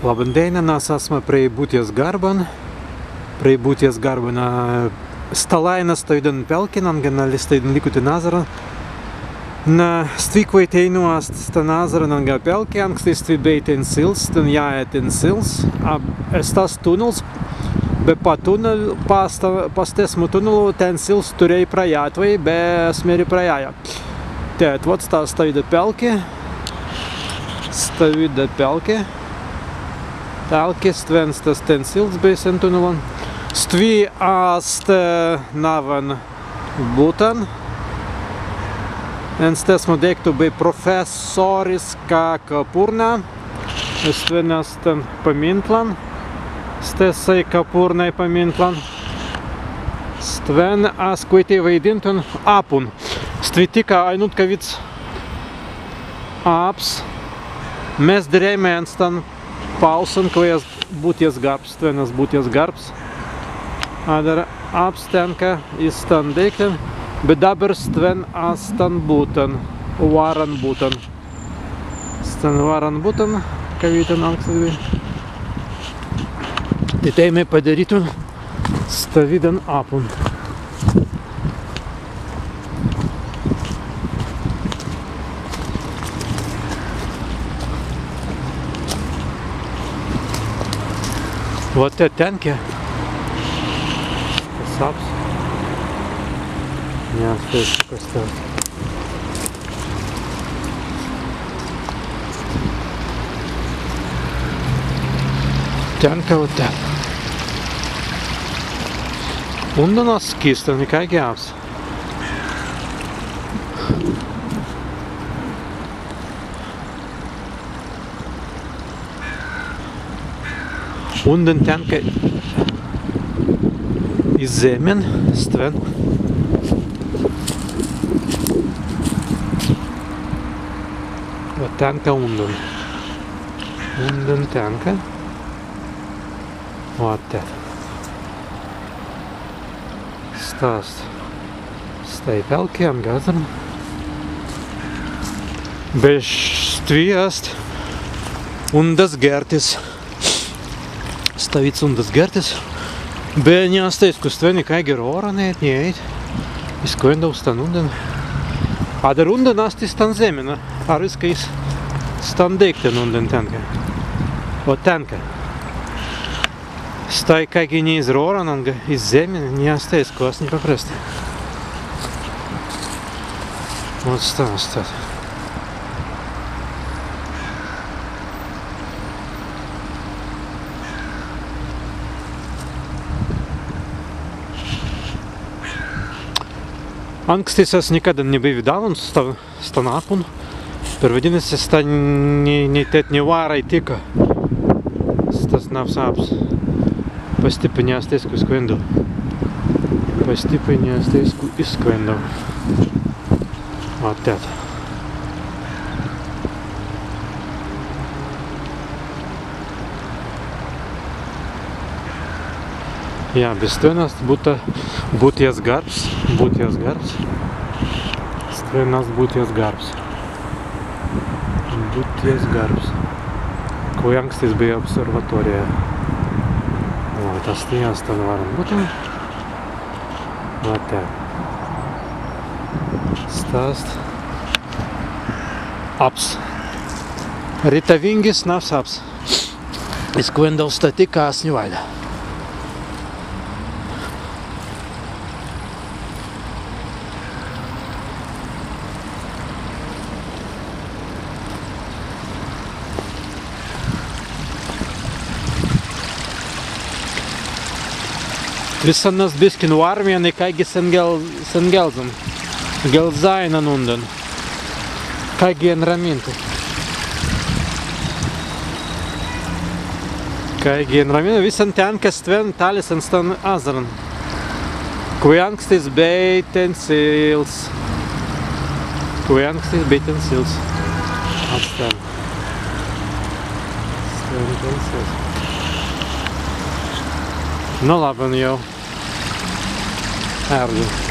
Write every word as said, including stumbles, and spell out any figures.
Labban dēinan, as asma prei Butjas garban. Prei Butjas garban, ā, stalāi na stawīdan pelkin, anga na stawīdan līkutin azzaran. Na stwi, kwēi teinū ast stan azzaran anga pelkin, anga stwi bēi tēnsils, stan jāja tēnsils, a, sta ast tunnels, be pa tunnel-, pa sta-, pa stesmu tunnelu tēnsils turēi prajātwei, be as mēri prajāja. Tēt, wot sta stawīda pelki. Stawīda pelki. Pelki, stwen sta ast tēnsils bēi sen tunnelan. Stwi ast, ē, nawwan buttan. En stesmu deīktu bēi profesōriska kapurnā. Stwen ast stan pamintlan. Stesai kapurnai pamintlan. Stwen ast, kwēi tēi waidīntun, appun. Stwi tikka ainuntkawīds apps. Mes dirēimai en stan pausan, kwēi ast Butjas garbs, stwen ast Butjas garbs. Adder apps tenka iz stan deīktan, be dabber stwen ast stan buttan, wāran buttan. Stan wāran buttan, kawītan ankstas bēi. Tīt, ēimai padirītun stawīdan appun. Wot tēt tenka. Stas apps. Jā, stas, kas tas. Tenka wot tēt. Undan ast skīstan, ni kāigi apps. Undan tenka iz zemmin, stwen. Wot tenka undan. Undan tenka. Wot tēt. Sta ast. Stāi pelki anga azzara. Be stwi ast undas gērtis. Stawīds undas gērtis. Be ni ast tēt, ka stwen ni kāigi ir ōran ēit, ni ēit. Iz kwendau stan undan. Adder undan ast iz stan zemmin, arwiskai iz stan deīktan undan tenka. Wot tenka. Stāi kāigi ni iz ōran anga iz zemmin, ni ast tēt, ka as ni paprestun. Wot sta, sta. Ankstis as nikaddan ni bēi widāwuns sta stan appun. Perwaidinna si, sta ni, ni tēt ni wārai tikka. Stas nawws apps. Pastippan ni ast tēt, ka iz kwendau. Pastippan ni ast tēt, ka iz kwendau. Wot tēt. Jā, be stwen ast Butja-, Butjas garbs, Butjas garbs. Stwen ast Butjas garbs. Butjas garbs. Kwēi ankstis bēi obserwatōrija. Wot, ast ni ast stan wāran buttan. Wot tēt. Sta ast apps. Retawīngis nawws apps. Iz kwendau sta tikka, as ni waīda. Wissan ast biskin wārmi, ni kāigi sen gel-, sen gelzan. Gelzāi na undan. Kāigi enramīntun. Kāigi enramīntun, wissan tenka stwen tālis en stan azzaran. Kwēi ankstis bēi tēnsils. Kwēi ankstis bēi tēnsils. Ast tēt. Stwen tēnsils. Nu, labban jāu. Ērdiw.